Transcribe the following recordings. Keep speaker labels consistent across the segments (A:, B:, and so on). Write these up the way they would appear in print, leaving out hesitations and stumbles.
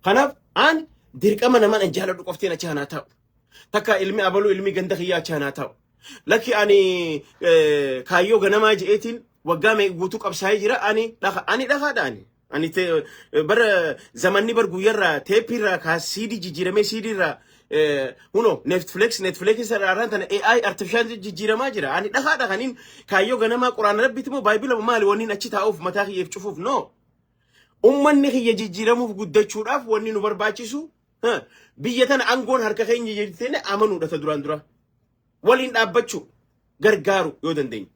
A: Kanaaf aan dirqama naman an jaaladhu qoftiin achi hanaa taa'u. Takka ilmi abaluu ilmi ganda kiyyaa achi hanaa taa'u. Lakki ani kaayyoo ganamaa je'eetiin waggaa meeqa guutuu qabsaa'ee jira ani dhaka ani dhakaadha ani. Ani bara zamanni bar guyyarraa teeppiirraa kaas siidii jijjiiramee siidiirraa huno Netflix Netflix irraa arraan tana AI artificial jijjiiramaa jira. Ani dhakaadha kaniin kaayyoo ganamaa quraana rabbiiti moo baayibila moo maali wanniin achi taa'uuf mataa kiyyeef cufuuf no. Ummanni kiyya jijjiiramuuf guddachuudhaaf wanni nu barbaachisu biyya tana aangoon harka keenya jirtee amanuudha ta duraan dura. Waliin dhaabbachuu gargaaru yoo dandeenye.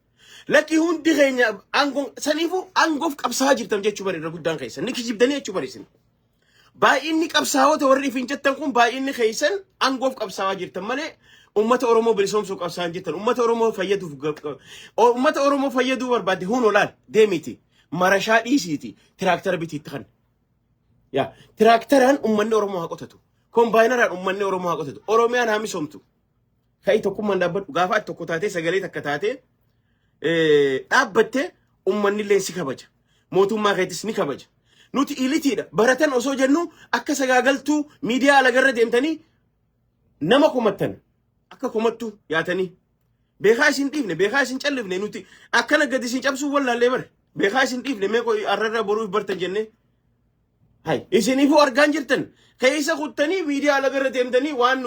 A: Lakki hundi keenya aangoon saniifuu aangoof qabsaa'aa jirtan jechuu bari irra guddaan keessan ni kijibdanii jechuu bari isin. Baay'inni qabsaa'ota warri ifin jettan kun baay'inni keessan aangoof qabsaa'aa jirtan malee uummata Oromoo bilisoomsuuf qabsaa'aa jirtan. Uummata Oromoo fayyaduuf uummata Oromoo fayyaduu barbaadde huun olaal deemiti marashaa dhiisiiti tiraaktara bitiitti kan. Yaa tiraaktaraan uummanni Oromoo haa qotatu. Kombaayinaraan uummanni Oromoo haa qotatu. Oromiyaan haa misoomtu. Ka'i tokkummaan dhaabbadhu. Gaafa ati tokko taatee sagalee takka taatee dhaabbatte uummanni illee si kabaja. Mootummaa keetis ni kabaja. Nuti ilitiidha. Baratan osoo jennu akka sagaagaltuu miidiyaa alagarra deemtanii nama komattan akka komattu yaatanii. Beekaa isin dhiifne, beekaa isin callifne nuti akkana gadi isin cabsuu wallaallee bare. Beekaa isin dhiifne mee arrarra boruuf bartan jennee. Hay, isiniifuu argaan jirtan. Keessa kuttanii miidiyaa alagarra deemtanii waan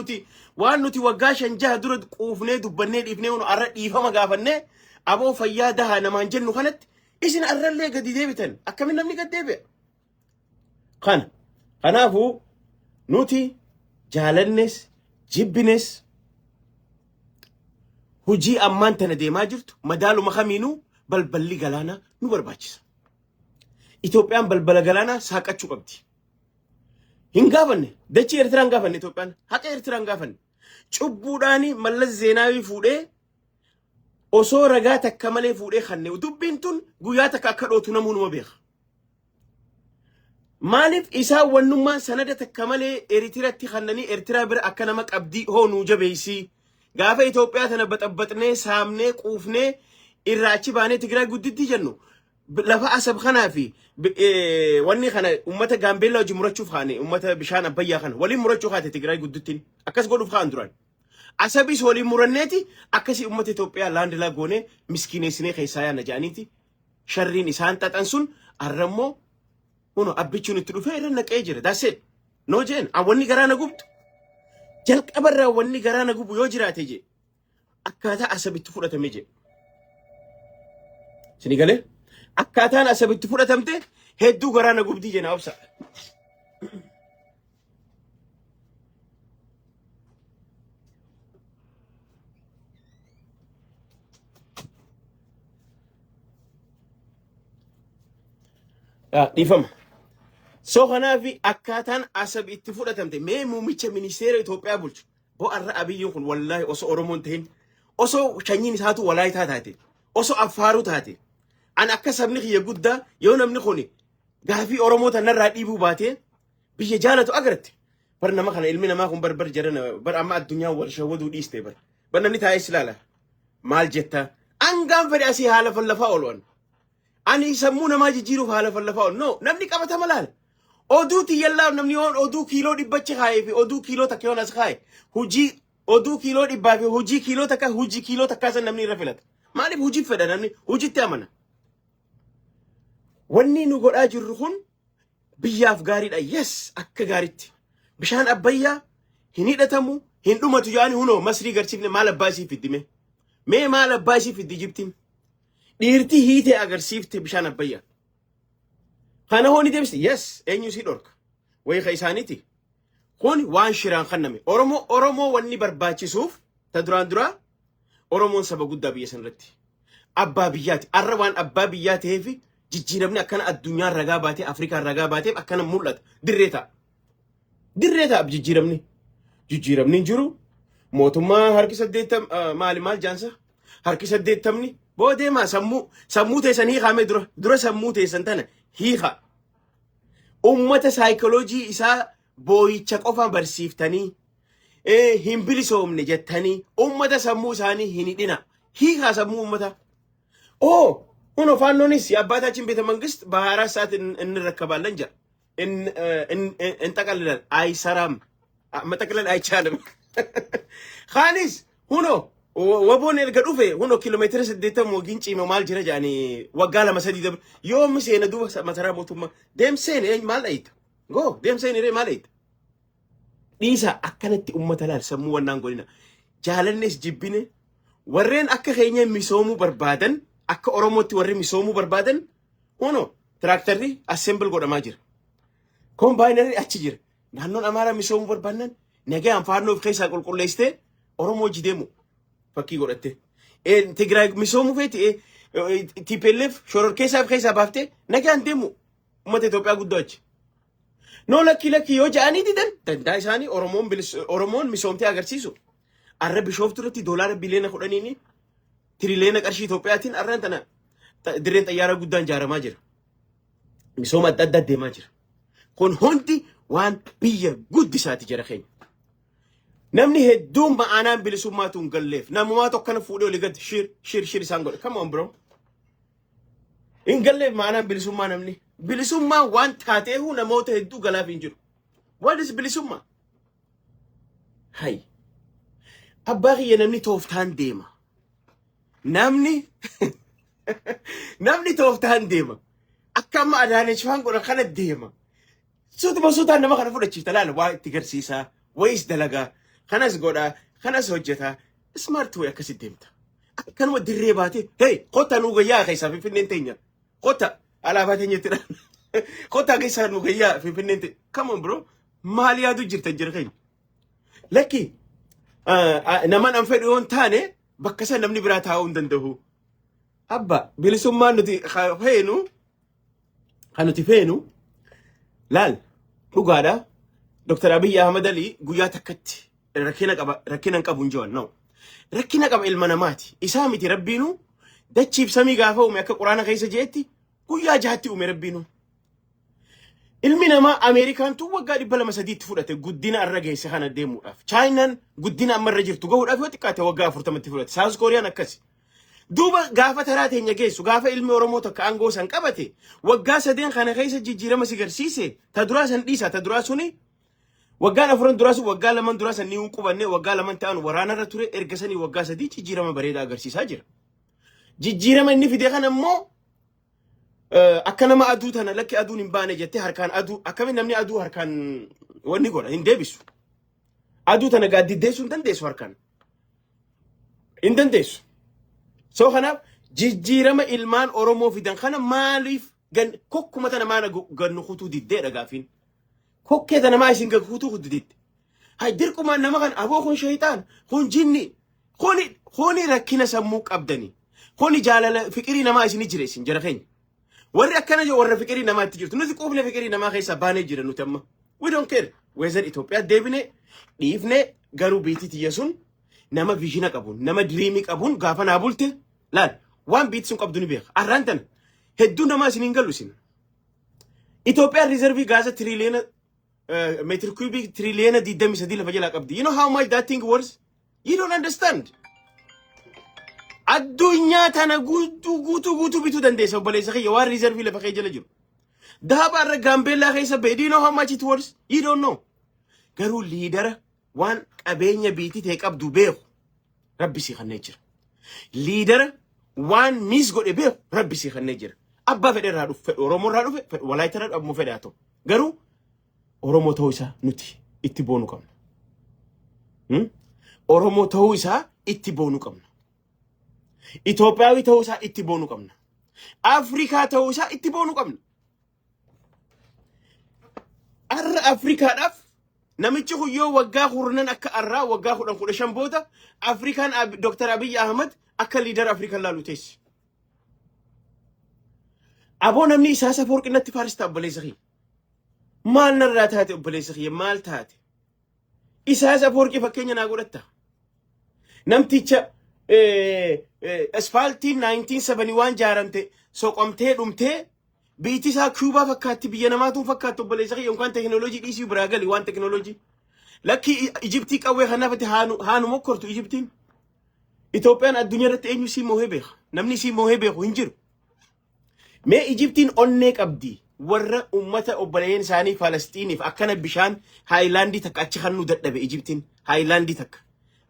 A: nuti waggaa 5 6 dura quufnee dubbannee dhiifnee hunu arra dhiifama gaafannee aboo fayyaa dahaa namaan jennu kanatti isin arrallee gadi deebitan. Akkamiin namni gad deebi'a? Kana. Kanaafuu nuti jaalannes jibbines hojii ammaan tana deemaa jirtu madaaluma kamiinuu balballi galaanaa nu barbaachisa. Itoophiyaan balbala galaanaa saaqachuu qabdi. Hin gaafanne. Dachii Eertiraa hin gaafanne Itoophiyaan. Haqa Eertiraa hin gaafanne. Cubbuudhaan Mallas Zeenaawii fuudhee osoo ragaa takka malee fuudhee kanne dubbiin tun guyyaa takka akka dhootu namuu numa beeka. Maaliif isaan wannummaan sanada takka malee Eertiraatti kannanii Eertiraa bira akka nama qabdii hoo nuu jabeessii. Gaafa Itoophiyaa tana baxabbaxnee saamnee quufnee irraa achi baanee Tigraay gudditti jennu lafa Asab kanaa fi wanni kana uummata Gaambeellaa wajjin murachuuf kaane uummata bishaan Abbayyaa kana waliin murachuu kaate Tigraay guddittiin akkas godhuuf kaan duraan. Asabis waliin muranneeti akkasii uummata Itoophiyaa laandilaa goonee miskiineessinee keessaa yaana jedhaniiti sharriin isaan xaxan sun arrammoo huno abbichuun itti dhufee irra naqee jira. That's it. No jeen wanni garaa na gubdu jalqabarraa wanni garaa na gubu yoo jiraate jee akkaataa Asabitti fudhatame jee. Sini galee akkaataan Asabitti fudhatamte hedduu garaa na gubdii jee na obsa. Dhiifama. So kanaaf akkaataan Asab itti fudhatamte mee muummicha ministeera Itoophiyaa bulchu bo'arra Abiyyiin kun wallaahi osoo Oromoon ta'in osoo shanyiin isaatu Walaayitaa taate osoo Affaaruu taate an akka sabni kiyya guddaa yoo namni kun gaafii Oromoo tanarraa dhiibuu baatee biyya jaalatu agarte bar nama kana ilmi namaa kun bar bar jarana bar amma addunyaan wal shawwaduu dhiiste bar bar namni taa'ee si ilaala maal jetta angaan fedhe asii haala fallafaa oolu an ani sammuu namaa jijjiiruuf haala fallafaa oolu no namni qabatama laala oduu tiyyallaa namni yoon oduu kiiloo dhibbachi kaa'ee fi oduu kiiloo takka yoon as kaa'e hojii oduu kiiloo dhibbaa fi hojii kiiloo takka hojii kiiloo takkaa san namni irra filata maaliif hojii fedha namni hojitti amana wanni nu godhaa jirru kun biyyaaf gaariidha. Yes, akka gaaritti. Bishaan Abbayyaa hin hidhatamu, hin dhumatu yaani hunoo Masrii garsiifne maal abbaa isii fiddi mee? Mee maal abbaa isii fiddi Ijiptiin? Dhiirti hiitee agarsiifte bishaan Abbayyaa. Kana hoo ni deebiste? Yes, eenyu isii dhorka? Wayii ka isaaniiti. Kun waan shiraan kanname. Oromoo wanni barbaachisuuf ta duraan duraa Oromoon saba guddaa biyya sanarratti. Abbaa biyyaati. Arra waan abbaa biyyaa ta'eef jijjiiramni akkana addunyaan ragaa baatee Afrikaan ragaa baateef akkana mul'ata. Dirree ta'a. Dirree ta'a jijjiiramni. Jijjiiramni hin jiru. Mootummaa harki 80 maali maal jaansa? Harki 80ni boodeemaa sammuu teessan hiikaame dura dura sammuu teessan tana hiika. Ummata saayikoloojii isaa booyicha qofa barsiiftanii hin bilisoomne jettanii ummata sammuu isaanii hin hidhina. Hiikaa sammuu ummata. Oo ሁኖ ፋኖንስ የአባታችን ቤተ መንግስት በ24 ሰዓት እንረከባለን ጀ እንጠቀልላል አይሰራም፣ መጠቅለል አይቻልም። Kaanis huno WBOn erga dhufe huno kiiloomeetira 80 Gincii maal jira jedhanii waggaa 2 3 dabre yoommi seena duuba masaraa mootummaa deemseen maal dhayita goo deemseen irree maal dhayita. Dhiisa, akkanatti ummata laal sammuu wannaan godhina. Jaalannes jibbine, warreen akka keenya misoomuu barbaadan, akka Oromootti warri misoomuu barbaadan, huno tiraaktarri assemble godhamaa jira. Kombaayinarri achi jira. Naannoon Amaaraa misoomuu barbaannan nagaan Faannoo of keessaa qulqulleessitee Oromoo hojii deemu fakkii godhatte. Tigraay misoomuu feeti, TPLF shororkeessaa of keessaa baaftee nagaan deemu uummata Itoophiyaa guddoo achi. No, lakki lakki yoo ja'anii didan danda'a isaanii Oromoon misoomtee agarsiisu. Arra Bishooftuu irratti doolaara biliyoona 10n, tiriliyoona qarshii Itoophiyaatiin arraan tana dirreen xayyaaraa guddaan ijaaramaa jira. Misooma adda addaa deemaa jira. Kun hundi waan biyya guddisaati jara keenya. Namni hedduun ma'aanaan bilisummaatu hin galleef namumaa tokkana fuudhee olii gadi shir shir shir isaan godhe. Come on, bro. Hin galleef ma'aanaan bilisummaa namni. Bilisummaa waan taateehu namoota hedduu galaaf hin jiru. What is bilisummaa? Hay. Abbaa kiyya, namni tooftaan deema. Namni tooftaan deema. Akka amma Adaanech faan godhan kana deema. Suutuma suutaan nama kana fudhachiifta, laala waa itti garsiisaa, wayis dalagaa, kanas godhaa, kanas hojjetaa. Smart way akkasitti deemta. Akkanuma dirree baatee, hey, kottaa nuu gayyaa keessaa Finfinneen teenya. Kotta alaabaa teenyatti dha. Kottaa keessaa nuu gayyaa Finfinneen teenya. Come on, bro, maal yaadu jirta jira keenya? Lakki naman an fedhu yoo hin taane bakka san namni biraa taa'uu hin danda'u. Abba, bilisummaan nuti feenu, kan nuti feenu laal, dhugaadha. Dr. Abiy Ahmad Ali guyyaa takkatti rakkina qaba, rakkina hin qabu hin jiran, no. Rakkina qaba, ilma namaati. Isaa miti, Rabbiinu dachiif samii gaafa uume akka Quraana keessa jeetti guyyaa 6tti uume Rabbiinu. Ilmi namaa Ameerikaan tun waggaa 200 3tti fudhate guddina irra geesse kana deemuudhaaf. Chaayinaan guddina amma irra jirtu gahuudhaaf yoo xiqqaate waggaa 40tti fudhate. South Kooriyaan akkasi. Duuba gaafa taraa teenya geessu, gaafa ilmi Oromoo tokko aangoo san qabate, waggaa sadeen kana keessa jijjiirama si garsiise, ta duraa san dhiisa, ta duraa suni waggaan afuran duraa sun, waggaa laman duraa san ni hin qubanne, waggaa laman ta'an waraanarra ture, erga sanii waggaa 3 jijjiirama bareedaa agarsiisaa jira. Jijjiirama inni fide kana immoo akka nama aduu tana lakki aduun hin baane jettee harkaan aduu, akkamiin namni aduu harkaan wanni godha hin deebisu. Aduu tana gaaddiddeessuu hin dandeessu harkaan. Hin dandeessu. So kanaaf jijjiirama ilmaan Oromoo fidan kana maaliif gan kokkuma tana maana gannu kutuu diddeedha gaafiin. Kokkee tana maa isin kutuu didde. Hay, dirqumaan nama kan aboo kun shayxaan kun jinni kuni rakkina sammuu qabdani. Kuni jaalala fiqirii namaa isin jira isin jara keenya. Warri akkana jiru warra fiqirii namaa itti jirtu. Nuti quufne fiqirii namaa keessaa baanee jira nuti amma. We don't care. Whether Itoophiyaa deebine dhiifne, garuu biitii tiyya sun nama vision qabuun, nama dream qabuun gaafa naa bulte, laal, waan biitii sun qabdu ni beeka. Arraan tana hedduu namaa isin hin galu isin. Itoophiyaan reserve gaasa tiriliyoona meetir kuubii tiriliyoona 23 lafa jalaa qabdi. You know how much that thing worth? You don't understand. Addunyaa tana guutuu guutuu guutuu bituu dandeessa, obboleessa kiyya, waan reserve lafa kee jala jiru. Dahaba irra Gaambeellaa keessa ba'e. Do you know how much it worth? You don't know. Garuu leader waan qabeenya biitii ta'e qabdu beeku Rabbi sii kennee jira. Leader waan miis godhe beeku Rabbi sii kennee jira. Abbaa fedhe irraa dhufe, fedhu Oromoo irraa dhufe, fedhu Walaayitaa irraa dhufe, fedhe haa ta'u. Garuu Oromoo ta'uu isaa nuti itti boonuu qabna. Oromoo ta'uu isaa itti boonuu qabna. Itoophiyaawii ta'uu isaa itti boonuu qabna. Afrikaa ta'uu isaa itti boonuu qabna. Arra Afrikaadhaaf namichi kun yoo waggaa kurnan akka arraa waggaa 10 15 booda Afrikaan Dr. Abiy Ahmad akka leader Afrikaan laalu teessi. Aboo, namni isaa Afawarqi natti faarista, obboleessa kiyya. Maal narraa taate, obboleessa kiyya, maal taate? Isaas Afawarqi fakkeenya naa godhatta. Namticha asfaaltiin 1971 jaaramte soqomtee dhumtee, biitti isaa Cuubaa fakkaatti, biyya namaatuun fakkaatti, obboleessa kiyya, yookaan teknooloojii dhiisii biraa gali waan teknooloojii. Lakki, Ijiptii qawwee kanaafatti haanu mokkortu Ijiptiin. Itoophiyaan addunyaa irratti eenyu sii moohee beeka? Namni sii moohee beeku hin jiru. Mee Ijiptiin onnee qabdi. Warra ummata obboleeyyan isaanii Falasxiiniif akkana bishaan haayilaandii takka achi kannuu dadhabe. Ijiptiin haayilaandii takka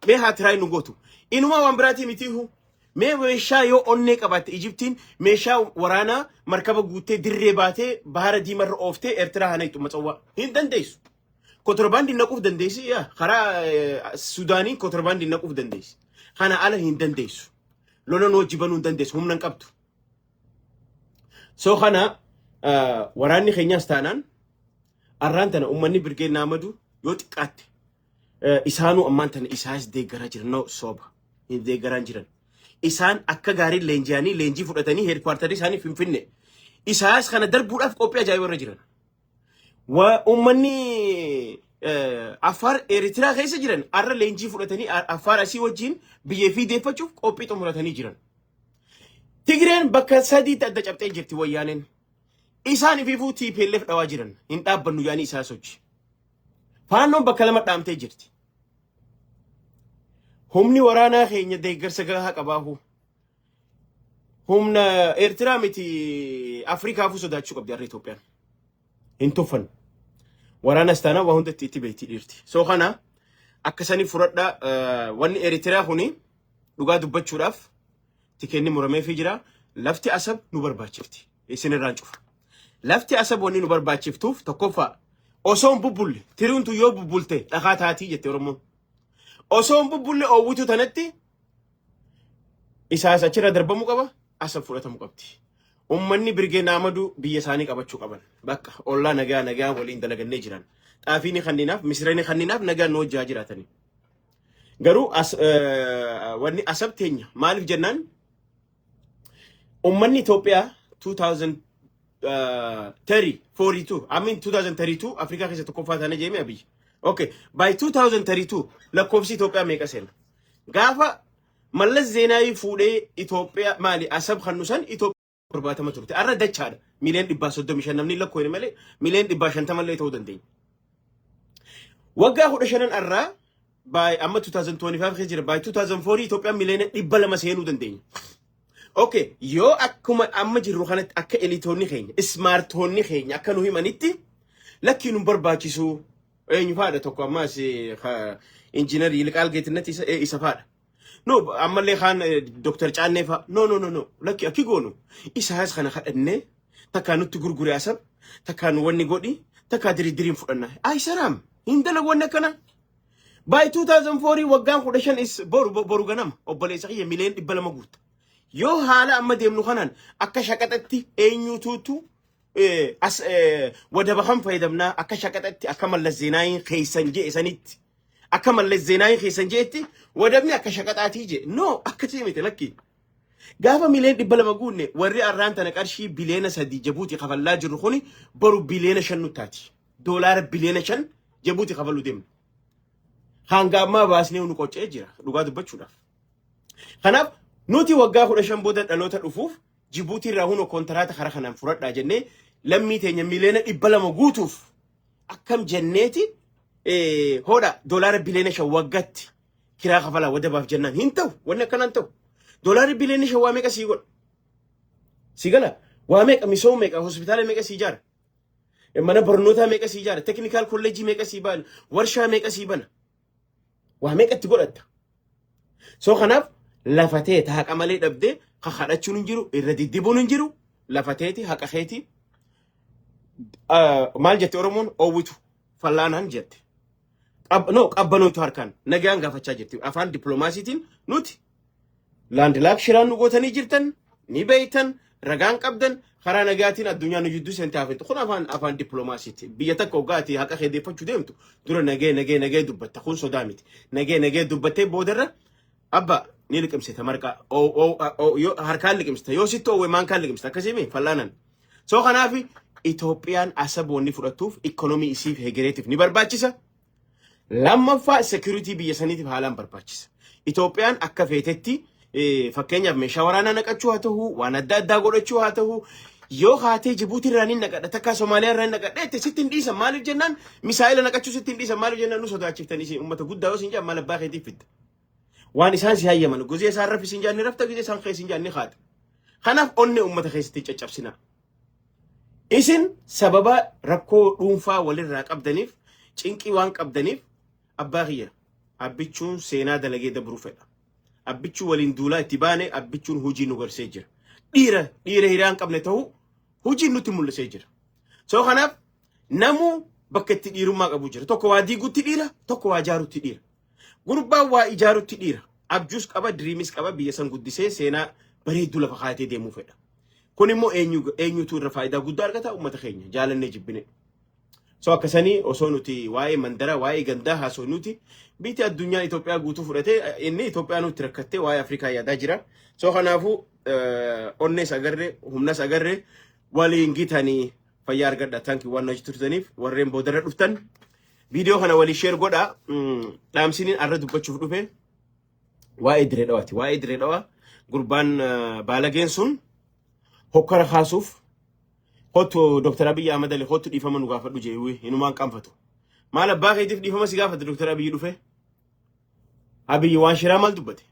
A: mee haa tiraay nu gootu. Inumaa waan biraatii mitiihu, mee meeshaa yoo onnee qabaatte, Ijiptiin meeshaa waraanaa markaba guuttee dirree baatee Bahara Diimarra ooftee Eertiraa hana itti matsawwaa hin dandeessu. Kontirbaandii naquuf dandeessi, yaa karaa Sudaanii kontirbaandii naquuf dandeessi. Kana ala hin dandeessu. Lola nu wajji banuu hin dandeessu, humna hin qabdu. So kana waraanni keenyaas taanaan, arraan tana uummanni Birgeen Naamadu yoo xiqqaatte isaanuu ammaan tana isaas deeggaraa jiran. No, sooba, hin deeggaraa jiran. Isaan akka gaariin leenji'anii, leenjii fudhatanii, headquarterii isaanii Finfinne. Isaas kana darbuudhaaf qophii ajaa'iba irra jiran. Uummanni Affaar Eeritiraa keessa jiran arra leenjii fudhatanii Affaar asii wajjin biyya fi deeffachuuf qophii xumuratanii jiran. Tigreen bakka sadiitti adda cabxee jirti wayyaaneen. Isaan ifiifuu TPLF dhawaa jiran, hin dhaabbannu yaanii isaa sochi. Faannoon bakka lama dhaamtee jirti. Humni waraanaa keenya deeggarsa gahaa qabaahu. Humna Eertiraa miti, Afrikaafuu sodaachuu qabdi har'a Itoophiyaan. Hin tuffan. Waraanas taanaan waa hundatti itti beekti dhiirti. So kana akka sanii fudhadhaa. Wanni Eertiraa kuni dhugaa dubbachuudhaaf tikeenni murameefii jira. Lafti Asab nu barbaachifti. Isinirraan cufa. Lafti Asab wanni nu barbaachiftuuf, tokkoffaa, osoo hin bubbulle, tiriuntu yoo bubbulte dhakaa taatii jette Oromoon. Osoo hin bubbulle oowwitu tanatti isaas achirra darbamuu qaba, Asab fudhatamuu qabdi. Uummanni Birgee Naamaduu biyya isaanii qabachuu qaban. Bakka ollaa nagaa nagaa waliin dalagannee jiran. Xaafii ni kanninaaf, misira ni kanninaaf, nagaan nu hojjaa jiraatanii. Garuu as wanni Asab teenya maaliif jennaan, uummanni Itoophiyaa 2030 42, I mean 2032 Afrikaa keessa tokkoffaa taane jeeme Abiyyi. Okay, by 2032 lakkoofsi Itoophiyaa meeqa seena? Gaafa Mallas Zeenaawii fuudhee Itoophiyaa maali Asab kan nusan Itoophiyaa 70 turte. Arra dachaadha. Miiliyoon 135 namni lakkoofne malee miiliyoon 150 illee ta'uu dandeenya. Waggaa 15n arraa by amma 2025 keessa jira, by 2004 Itoophiyaan miiliyoona 200 seenuu dandeenya. Okay, yoo akkuma amma jirru kanatti, akka elitoonni keenya, smartoonni keenya akka nu himanitti, lakkii nu barbaachisu, eenyu faadha tokko ammaas, injiinar Yilqaal Geetinnatti isa faadha. No, ammallee kaan Dr. Caannee fa'a. No, no, no, no, lakki akki goonu isaas kana kadhannee takkaa nutti gurgure Asab, takkaa nu wanni godhi, takkaa diriddiriin fudhanna. Ay saraam hin dalagu wanni akkana. By 2004, waggaan 15 is boru boru ganama, obboleessa kiyya, miliyoon 200 guutta. Yoo haala amma deemnu kanaan akka shaqaxatti eenyutuutu as wadaba kan fayyadamnaa, akka shaqaxatti, akka Mallas Zeenaawiin keessan je'e sanitti, akka Mallas Zeenaawiin keessan je'etti wadabni akka shaqaxaatii je'e, no, akkasii miti, lakki. Gaafa miliyoon 200 guunne, warri arraan tana qarshii biliyoona 3 Jabuuti kafallaa jirru kuni boru biliyoona 5 nuttaati. Doolaara biliyoona 5 Jabuuti kafaluu deemna. Hanga ammaa baasnee nu qoccee jira dhugaa dubbachuudhaaf. Kanaaf nuti waggaa 15 booda dhaloota dhufuuf Jibuutii irraa hunoo kontiraata karaa kanaan fudhadhaa jennee, lammii teenya miliyoona 200 guutuuf akkam jenneeti hodha doolaara biliyoona 5 waggaatti kiraa kafalaa wadabaaf jennaan hin ta'u, wanni akkanaan ta'u. Doolaarri biliyoona 5 waa meeqa sii godha? Si gala, waa meeqa, misooma meeqa, hospitaala meeqa sii ijaara? Mana barnootaa meeqa sii ijaara? Technical kolleejjii meeqa sii bana? Warshaa meeqa sii bana? Waa meeqa itti godhatta? So kanaaf lafa teeta haqa malee dhabdee kakadhachuun hin jiru, irra diddibuun hin jiru, lafa teeti haqa keeti. Maal jette Oromoon? Oowwitu fallaanaan jette. No, qabbanootu harkaan nagaan gaafachaa jirti. Afaan dippiloomaasiitiin nuti landlock shiraan nu gootanii jirtan ni beeytan, ragaan qabdan, karaa nagaatiin addunyaa nu jidduu seentee hafentu. Kun afaan dippiloomaasiiti. Biyya takka hoggaati haqa kee deeffachuu deemtu dura nagee nagee nagee dubbatta. Kun sodaa miti. Nagee nagee dubbattee boodarra abba ni liqimsita marqaa. Harkaan liqimsita. Yoo sitti oowwe maankaan liqimsita. Akkasii mi fallaanan. So kanaaf Itoophiyaan Asab wanni fudhattuuf ikoonomii isiif hegereetiif ni barbaachisa. Lammaffaa, security biyya saniitiif haalaan barbaachisa. Itoophiyaan akka feetetti, fakkeenyaaf meeshaa waraanaa naqachuu haa ta'u, waan adda addaa godhachuu haa ta'u, yoo haatee Jibuutii irraa ni naqadha, takka Somaaliyaa irraa ni naqadha jette, sitti hin dhiisan. Maaliif jennaan, misaa'ila naqachuu sitti hin dhiisan. Maaliif jennaan, nu sodaachiftanii isin uummata guddaa yoo isin jedhan maal abbaa keetiif fidda. Waan isaan si hayyaman, guzee isaan rafi isin jedhan ni rafta, guzee isaan keessa isin jedhan ni haata. Kanaaf onnee uummata keessatti caccabsina. Isin sababa rakkoo dhuunfaa walirraa qabdaniif, cinqii waan qabdaniif, abbaa kiyya, Abbichuun seenaa dalagee dabruu fedha. Abbichuu waliin duulaa itti baane, Abbichuun hojii nu garsee jira. Dhiira dhiira hiriyaa hin qabne ta'uu hojiin nutti mul'isee jira. So kanaaf namuu bakka itti dhiirummaa qabu jira. Tokko waa diigutti dhiira, tokko waa ijaarutti dhiira. Gurbaan waa ijaarutti dhiira. Abjuus qaba, dreamis qaba, biyya san guddisee seenaa bareedduu lafa kaayatee deemuu fedha. Kun immoo eenyutu irra faayidaa guddaa argata? Uummata keenya, jaalannee jibbine. So akkasanii osoo nuti waa'ee mandara, waa'ee gandaa haasofnuti, biyyi addunyaa Itoophiyaa guutuu fudhatee, inni Itoophiyaa nutti rakkattee waa'ee Afrikaa yaadaa jira. So kanaafuu onnees agarre, humnas agarre, waliin gitanii fayyaa argadha. Thank you waan na turtaniif. Warreen boodarra dhuftan viidiyoo kana walii share godha. Dhaamsiniin arra dubbachuuf dhufe waa'ee Diree Dhawaati. Waa'ee Diree Dhawaa, gurbaan baalageen sun hokkara kaasuuf, "Kottu Dr. Abiyyi Ahmad Ali, kottu dhiifama nu gaafadhu," jee hinumaan qaanfatu. Maal abbaa keetiif dhiifama si gaafate Dr. Abiyyi dhufe? Abiyyi waan shiraa maal dubbate?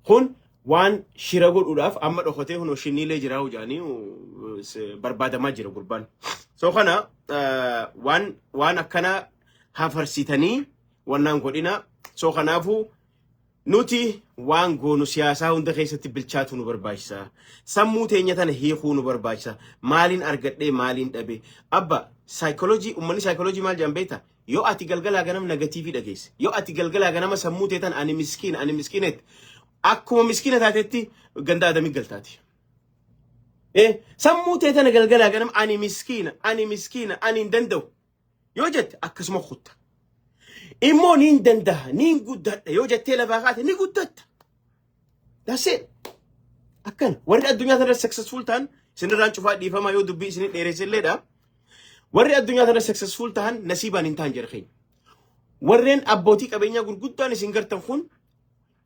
A: Kun waan shira godhuudhaaf amma dhokatee hunoo shinniilee jiraa hujaanii barbaadamaa jira gurbaan. So kana waan akkana hafarsitanii wannaan godhina. So kanaafuu nuti waan goonu siyaasaa hunda keessatti bilchaatu nu barbaachisa. Sammuu teenya tana hiikuu nu barbaachisa. Maaliin argadhee, maaliin dhabe? Abba, saayikooloojii, uummanni saayikooloojii maal jedhan beektaa? Yoo ati galgalaa ganama negative dhageesse, yoo ati galgalaa ganama sammuu tee tana ani miskiina, ani miskiinetti, akkuma miskiina taatetti ganda adamii galtaati. Sammuu tee tana galgalaa ganama ani miskiina, ani miskiina, ani hin danda'u yoo jette, akkasuma kutta. Immoo niin danda'a, niin guddadha yoo jettee lafaa kaate, ni guddatta. That's it. Akkana. Warri addunyaa kanarra successful ta'an, isinirraan cufaa, dhiifamaa yoo dubbii isinii dheeresselleedha. Warri addunyaa kanarra successful ta'an nasiibaan hin ta'an jira keenya. Warreen abbootii qabeenyaa gurguddaan isin gartan kun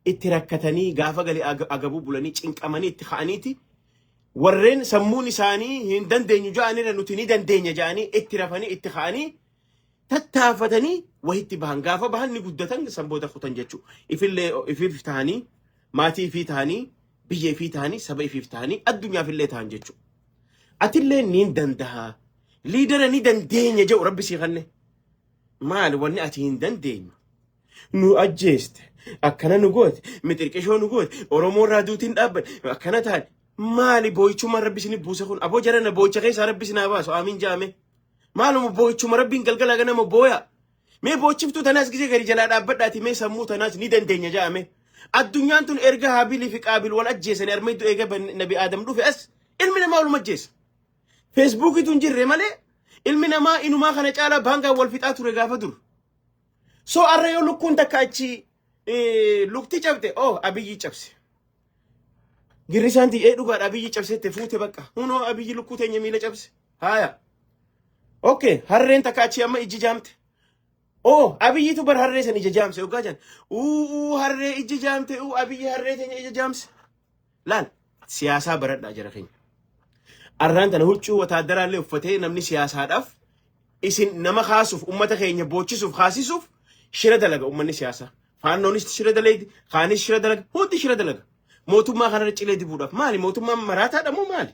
A: itti rakkatanii, gaafa galee agabuu bulanii, cinqamanii itti ka'aniiti. Warreen sammuun isaanii hin dandeenyu ja'anirra nuti ni dandeenya ja'anii itti rafanii, itti ka'anii, tattaafatanii wahitti bahan. Gaafa bahan ni guddatan, sanboota kutan jechuudha. Ifillee ifiif ta'anii, maatii ifii ta'anii, biyya ifii ta'anii, saba ifiif ta'anii, addunyaafillee ta'an jechuudha. Atillee niin danda'a. Leadera ni dandeenya jedhu Rabbi sii kanne. Maali wanni ati hin dandeenyu? Nu ajjeeste. Akkana nu goote. Mixirqishoo nu goote. Oromoo irraa duutiin dhaabbanne. Akkana taane. Maali boo'ichummaan Rabbi isinif buuse kun? Aboo jarana, boo'icha keessaa Rabbi isin haa baasu. Amiin jaame. Maaluma boo'ichuma Rabbiin galgala ganama booya? Mee boochiftuu tanaas gisee gadi jalaa dhaabbadhaati, mee sammuu tanaas ni dandeenya jaame. Addunyaan tun erga Haabilii fi Qaabil wal ajjeesanii, armeetu eega Nabi Aadam dhufe as ilmi namaa waluma ajjeesa. Feesbuukiitu hin jirre malee ilmi namaa inumaa kana caalaa baangaan wal fixaa ture gaafa dur. So arra yoo lukkuun takka achi lukti cabte, oh, Abiyyi cabse. Girrisaan ee dhugaadha, Abiyyi cabseette fuute bakka. Hunoo Abiyyi lukkuu teenya miila cabse. Haaya. Okay, harreen takka achi amma ijji jaamte. Oh, Abiyyitu bar harree san ija jaamse yoggaa jan. Uu, harree ijji jaamte, uu, Abiyyi harree teenya ija jaamse. Laal, siyaasaa baradhaa jira keenya. Arraan tana huccuu wataaddaraallee uffatee namni siyaasaadhaaf isin nama kaasuuf, ummata keenya boochisuuf, kaasisuuf shira dalaga ummanni siyaasaa. Faannoonis shira dalagdi, kaanis shira dalaga, hundi shira dalaga. Mootummaa kanarra cilee dibuudhaaf. Maali, mootummaan maraataadha moo maali?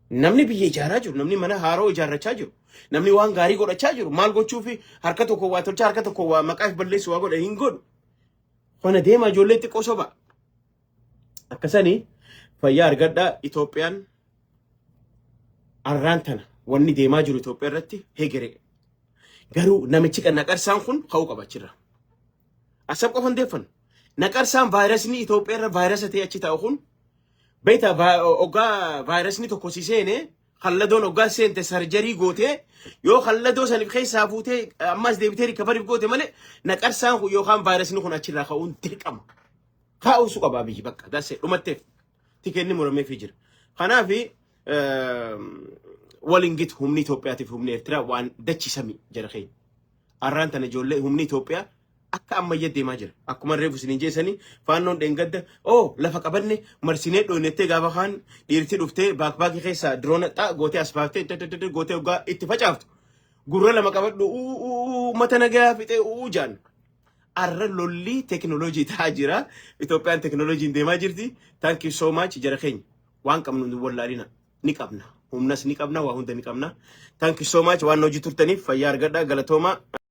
A: Namni biyya ijaaraa jiru, namni mana haaroo ijaarrachaa jiru, namni waan gaarii godhachaa jiru, maal gochuufi harka tokko waa tolchaa, harka tokko waa maqaa balleessu waa godha hin godhu. Kana deema, ijoollee xiqqoo soba. Akkasanii fayyaa argadhaa. Itoophiyaan arraan tana wanni deemaa jiru Itoophiyaa irratti hegere. Garuu namichi kan Naqarsaan kun ka'uu qaba achirra. Asab qofa hin deeffannu. Naqarsaan vaayirasni Itoophiyaa irra vaayirasa ta'e achi taa'u kun, beektaa, oggaa vaayirasni tokko si seene, kalladoon oggaa seente, surgery gootee yoo kalladoo saniif keessaa fuutee ammas deebitee recoveryf goote malee, Naqarsaan kun yookaan vaayirasni kun achirraa ka'uun dirqama. Kaa'uu qaba biyyi bakka dasee dhumatteef tikeenni murameefii jira. Kanaaf waliin gitu humni Itoophiyaatiif humni Eertiraa waan dachisami jira keenya. Arraan tana ijoollee humni Itoophiyaa akka ammayyaa deemaa jira. Akkuma reefu isiniin jeessanii, Faannoon dheengadda oo lafa qabanne marsinee dhoynettee, gaafa kaan dhiirti dhuftee backpackii keessaa drone xaa gootee as baaftee dadadada gootee hoggaa itti facaaftu. Gurra lama qabadhu, uummata nagaa fixee uu jaan. Arra lolli teekinooloojii ta'aa jira. Itoophiyaan teekinooloojiin deemaa jirti. Thank you so much jara keenya. Waan qabnu nu wallaalina ni qabna. Humnas ni qabna, waa hunda ni qabna. Thank you so much waan hojii turtaniif. Fayyaa argadhaa, galatoomaa.